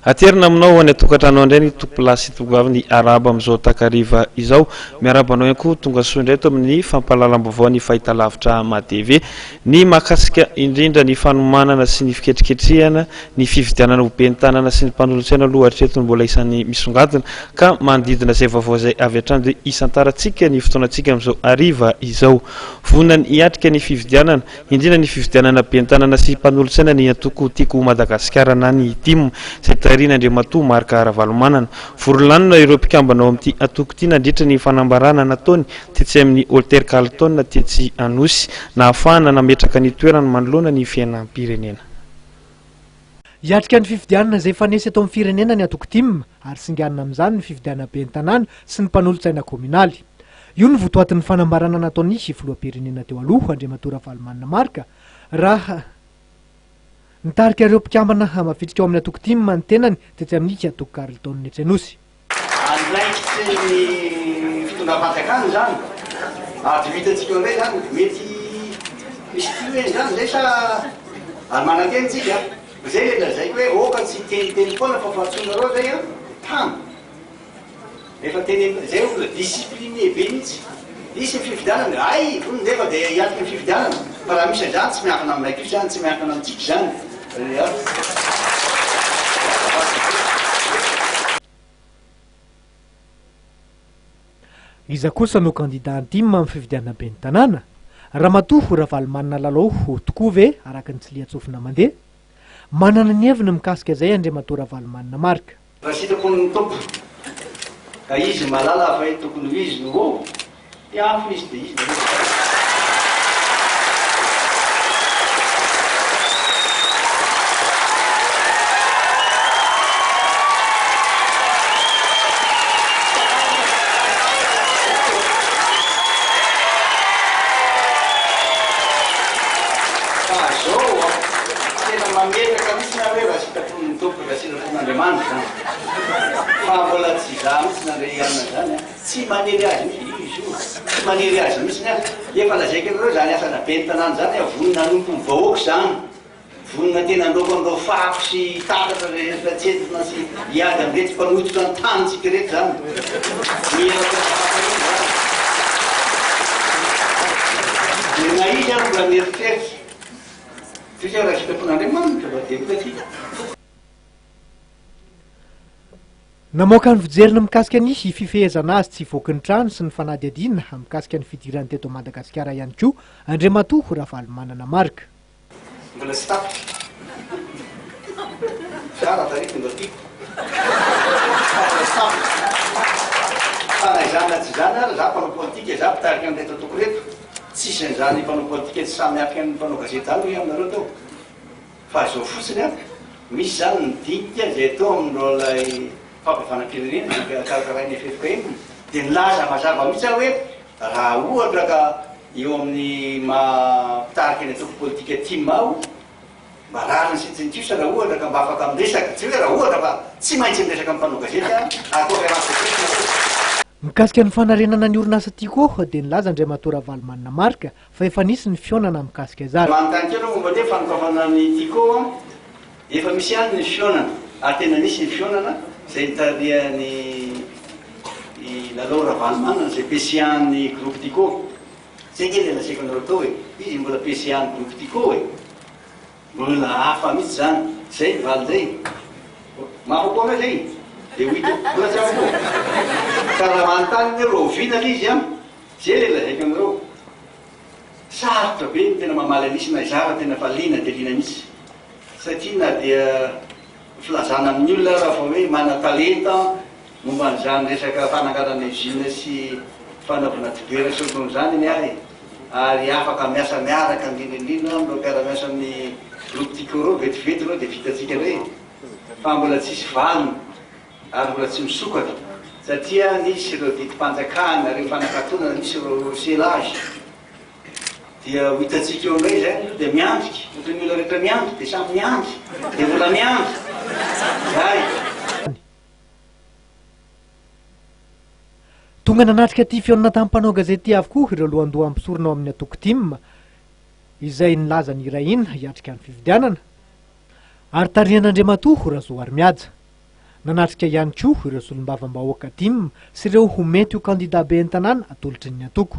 Aterina aminao any an-tokantrano indray ny tompolahy sy tompovavy ny arahaba amin'izao takariva izao. Miarahaba anao ihany koa tonga soa indray eto amin'ny fampahalalam-baovao ny fahitalavitra MATV. Ny mahakasika indrindra ny fanomanana sy ny fiketriketrehana ny fifidianana ho ben'ny tanàna sy ny mpanolotsaina aloha hatreto no mbola isan'ny misongadina ka manodidina izay vaovao izay avy hatrany dia hisantarantsika ny fotoanantsika amin'izao hariva izao. Vonona ny hiatrika ny fifidianana indrindra ny fifidianana ben'ny tanàna sy mpanolotsaina ny antoko Tiako Madagasikara na ny tim, izay tarihin'Andriamatoa Marc Ravalomanana. Vory lanona ireo mpikambana ao amin'ity antoko ity nandritra ny fanambarana nataony tetsy amin'ny Holter Carlton tetsy Anosy, nahafahana nametraka ny toerany manoloana ny fiainam-pirenena. Hiatrika ny fifidianana izay hifanesy eto amin'ny firenena ny antoko tim ary singanina amin'izany ny fifidianana ben'ny tanàna sy ny mpanolotsaina kaominaly. Io no votoatin'ny fanambarana nataon'ny filoham-pirenena teo aloha, Andriamatoa Ravalomanana Marc, raha nitarika ireo mpikambana mavitrika ao amin'ny antoko tim ny tenany tetsy amin'ny antoko Carlton etsy Anosy. Andraikitry ny fitondram-panjakana izany ary dia ho hitantsika eo indray izany, mety misy tohiny izany izay sa ary manantena isika, izay ilay lazaiko hoe aoka tsy hiteniteny foana fa fahatsoanareo izay an, tany. Efa tenenina izay olona discipliné be mihitsy. Hisy ny fifidianana, hay hono nefa dia hiatrika ny fifidianana, fa raha misy an'izany tsy miankina aminay koa izany, tsy miankina amintsika izany. Iza kosa no kandida antim amin'ny fifidianana ben'ny tanàna? Ramatoa Ravalomanana Lalao tokoa ve araka ny tsiliantsofina mandeha? Manana ny heviny mikasika izay Andriamatoa Ravalomanana Marc. Raha sitrapon'ny Tompo ka Izy mahalala fa hoe tokony ho Izy no ho, tiafina Izy dia Izy no ho. Fa zao an, tena mametraka mihitsy aho hoe raha sitrapon'ny Tompo, raha sitrapon'Andriamanitra izany. Fa mbola tsy izaho mihitsy nandre hianina izany an. Tsy manery azy mihitsy izy io, tsy manery azy mihitsy aho. Efa lazaiko anareo izany asana ben'ny tanàna izany aho, vonona hanompo ny vahoaka izany. Vonona tena handroaka an'ireo fako sy tatatra rehetra tsentsina sy hiady amin'ireto mpanototra ny tanintsika ireto izany. Mihevitra ny fahafahiana izany. Dia na izy ary mbola mieritreritra. Tsisy raha sitrapon'Andriamanitra fa dia hitantsika. Namoaka ny fijeriny mikasika ny fifehezana azy tsy hivoaky ny trano sy ny fanadihadiana mikasika ny fidirany teto Madagasikara ihany koa Andriamatoa Ravalomanana Marc. Mbola tsy tapitra. Tsara tarehy tonga tiako. Fa mbola tsy tapitra. Fa na izany na tsy izany ary, za mpanao politika, za mpitarika an'ireto antoko ireto, tsisy an'izany mpanao politika tsy samy miatrika ny mpanao gazety izany hoy aminareo teo. Fa izao fotsiny an, misy izany ny dinika izay atao amin'ireo ilay fampihavanam-pirenena izay karakarain'ny ffkm, dia nilaza mazava mihitsy aho hoe raha ohatra ka Eo amin'ny maha mpitarika ny antoko politika tim aho, mba rariny sy hitsiny kosa raha ohatra ka mba afaka miresaka, tsy hoe raha ohatra fa tsy maintsy miresaka amin'ny mpanao gazety aho ary conférence de presse natao. Mikasika ny fanarenana ny orinasa Tiko dia nilaza Andriamatoa Ravalomanana Marc fa efa nisy ny fihaonana mikasika izany. Manontany kely aho momba ny hoe fanokafana ny Tiko an, efa misy ihany ny fihaonana ary tena nisy ny fihaonana izay nitarihan'i i Lalao Ravalomanana izay PCA-n'ny groupe Tiko. Zay nge le lazaiko anareo tao e, izy mbola PCA-n'ny groupe Tiko e. Mbola hafa mihitsy zany. Zay ny valiny zay. Mahafa-po anao zay? De ho hita eo. Mbola tsy afa-po. Ka raha manontany ny hoe rahoviana le izy an, zay le lazaiko anareo. Sarotra be ny tena mamaly an'isy na izaho raha tena fa liana dia liana mihitsy. Satria na dia filazana amin'ny olona ara fa hoe manan-talenta momba an'izany resaka fananganana usine sy fanaovana dibera sy ohatran'izany ny ahy ary afaka miasa miaraka indrindra indrindra amin'ireo mpiara-miasa amin'ny groupe Tiko ireo, vetivety ireo dia vitantsika indray fa mbola tsisy valiny ary mbola tsy misokatra satria nisy ireo didim-panjakana, ireo fanakatonana, nisy ireo scellage. Dia ho hitantsika eo indray izay aloha dia miandry, ohatran'ny olona rehetra miandry dia samy miandry, dia mbola miandry. Zay. Tonga nanatrika ity fihaonana tamin'ny mpanao gazety ity avokoa ireo lohandoham-pisorona ao amin'ny antoko tim, izay nilaza ny hiray hina hiatrika ny fifidianana, ary tarihan'Andriamatoa Razoarimihaja. Nanatrika ihany koa ireo solombavambahoaka tim sy ireo ho mety ho kandida ben'ny tanàna atolotry ny antoko.